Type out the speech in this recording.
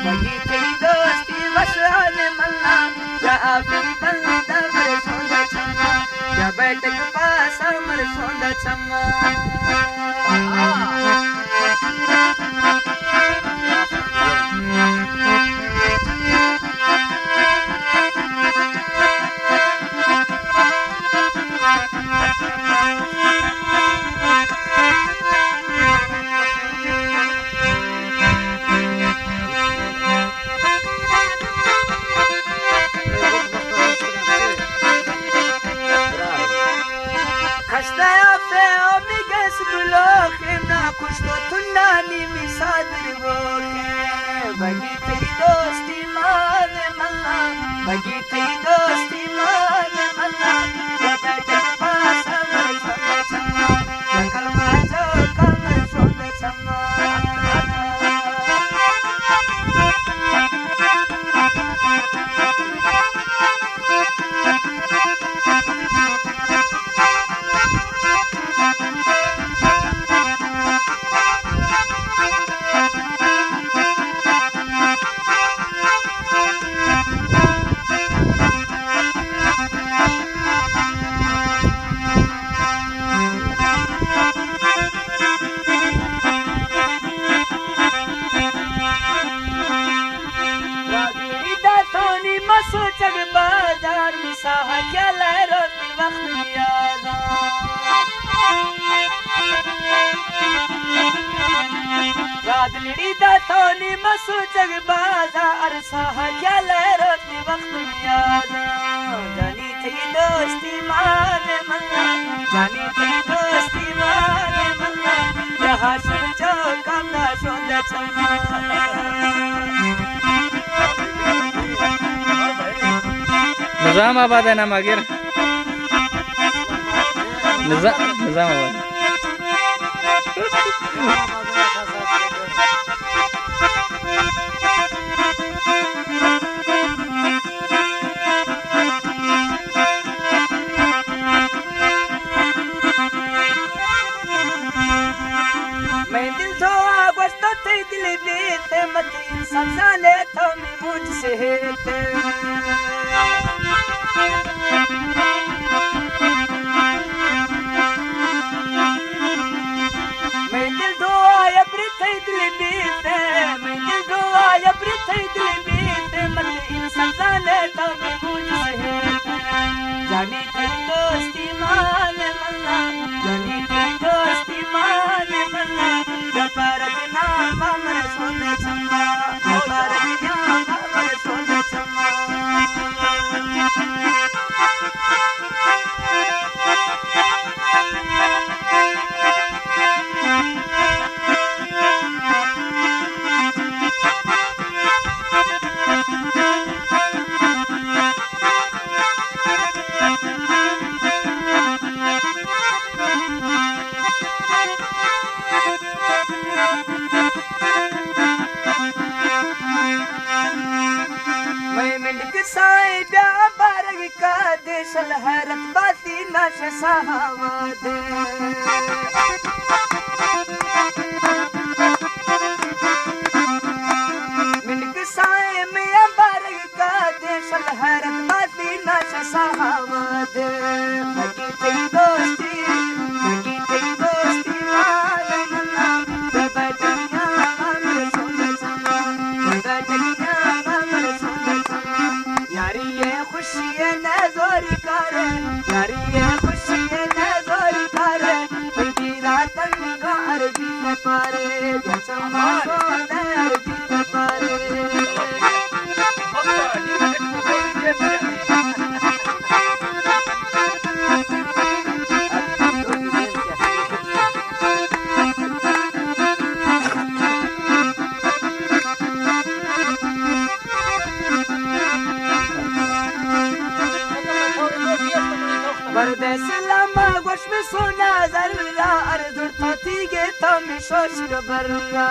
بگی تئی دوستی وشان منا، یا آبی بندہ مرسوند چما، یا بیٹک پاسا مرسوند چما۔ کشتہ آفے او می گس بلوخ، نا کشتو تنانی می صادر بوخ۔ بگی تئی دوستی مان منا، بگی تئی دوستی مان منا، یا بیٹک پاسا مرسوند چما، یا کلمہ چوکا مرسوند چما۔ داتانی مسو چگ بازار، می ساہ کیا لہرو وقت نیازاں۔ رادلڑی داتانی مسو چگ بازار، ساہ کیا لہرو وقت نیازاں۔ جانی تئی دوستی مان منا، جانی تئی دوستی مان منا، یا ہاشم چوکا مرسوند چما۔ نظام آباد ءِ نام ءَ گر۔ نظا-، نظام آباد۔ مئے دل تو گوشت تئی دل بیت، مت انسان زانے تو می موج سے ہے۔ مئے دل دعا یا پر تئی دل بیت، مئے دل دعا یا پر تئی دل بیت، مت انسان زانے تو می موج سے ہے۔ جانی تئی دوستی مان منا، جانی تئی دوستی مان منا، یا پر نام مرسوند چما، یا پر نام مرسوند چما۔ مئے منڈک سائیں بیا بارگ کا دے، شل حیرت باتی ناش سہاوا دے۔ منڈک سائیں مئے بارگ کا دے، شل حیرت باتی ناش سہاوا دے۔ بگی تئی دوستی، بگی تئی دوستی مان منا، ببدیا مان سوند چما، ببدیا مان سوند چما۔ یاری ءِ خوشی ءَ نزوری کارے، یاری ءِ خوشی ءَ نزوری کارے، بگیرا تنگا عربی سپارے، چما سوند عربی سپارے۔ بردے سلام گوش می سونا زرا، ارزور تو تیگے تو می شوش برا۔